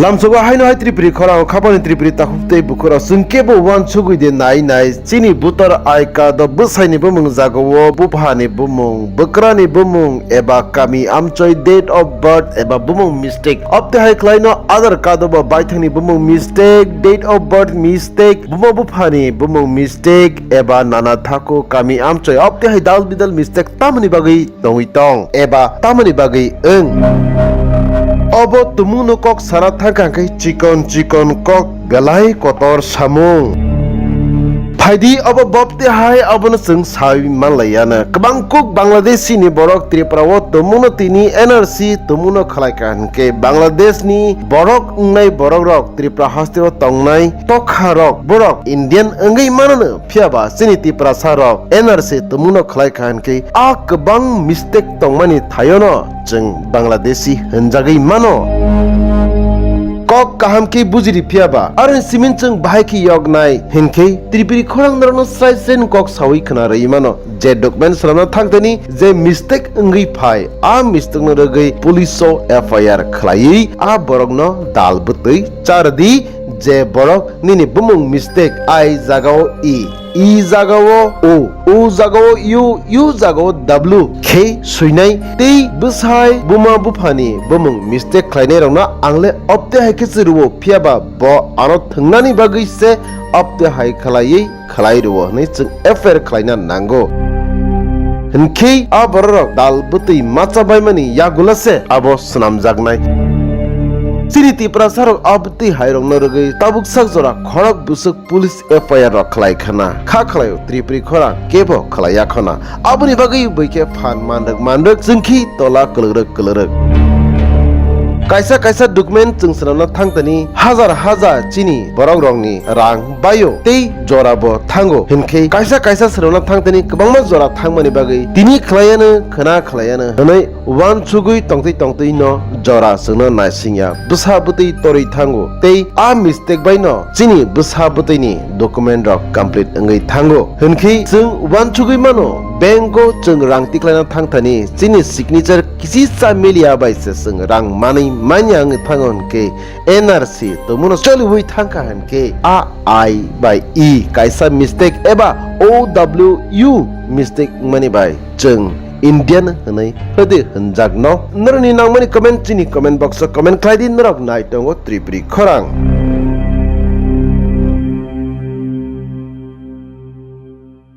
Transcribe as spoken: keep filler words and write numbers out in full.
Lamsogo haino hai Tripuri khorang khapani Tripuri takhuk tei bukhura chwng kebo uansugwi de nai nai chini voter I card o bwsaini bumung jagao buphani bumung bwkrani bumung eba kami amchoi date of birth eba bumung mistake. Obte hai khlaino Aadhaar card o bo baithangni bumung mistake, date of birth mistake, buma buphani bumung mistake eba nana thaku kami amchoi obte hai dal bidal mistake tamoni bagwi tongwi tong eba tamoni bagwi wng. Obo tumungno kok sana thangkha khe chikon chikon kok belai kotor samung. Phaidi obo bobte hai abono chwng sawi manlaiyana. Kwbang kuk Bangladeshi ni borok Tripura o tumungno tini N R C tumungno khlai kha hinkhe Bangladesh ni borok wngnai borok rok Tripura haste o tongnai tokha rok borok Indian wngwi mano. Phiyaba chini Tiprasa rok N R C tumungno khlai kha hinkhe a kwbang mistake tongmani thaiono chwng Bangladeshi hwnjagwi mano. Kok kaham khe bujiri phiyaba, aro simin chwng bahai khe yoknai hinkhe Tripuri khorang norokno srai srai kok sawi khna rwi mano. Je document swnamna thangtani je mistake wngwi phai, a mistake no rwgwi police o F I R khlaiwi a borokno dal bwtwi chardi je borok nini bumung mistake I jagao E, E jagao O, O jagao U, U jagao W khe swinai tei bwsai buma buphani bumung mistake khlainai rokno angle obte hai khe chwrwo phiyaba bo ano thwngnani bagwi se obte hai khlaiwi khlai rwo hwnwi chwng F I R khlaina nango. Hinkhe a bororok dal bwtwi macha baimani yagula se abo swnamjaknai. Chini Tiprasa rok a bwtwi hai rokno rwgwi tabuk sak jora khorok bwswk police F I R rok khlai khana, kha khlaio Tripuri khorang kebo khlai ya khana. Aboni bagwi bwikhe phan manrwk manrwk chwngkhi tola kwlwkrwk kwlwkrwk. Kaisa kaisa document chwng swnamna thangtani hajar hajar chini borok rokni rang baio tei jora bo thango hinkhe kaisa kaisa swnamna thangtani kwbangma jora thangmani bagwi tini khlaiano khwna khlaiano hwnwi uansugwi tongtwi tongtwi no jora chwngno naisingya bwsa bwtwi torwi thango tei a mistake bai no chini bwsa bwtwini document rok complete wngwi thango. Hinkhe chwng uansugwi mano, bank o chwng rang tikhlaina thangthani chini signature kisi cha milia bai se chwng rang manwi manya wngwi thango hinkhe N R C tongmano choliwi thangkha hinkhe a I bai E kaisa mistake eba O W U mistake wngmani bai chwng Indian hwnwi hwdi hwnjakno. Norokni nangmani comment chini comment box o comment khlaidi, norok nai tongo Tripuri khorang.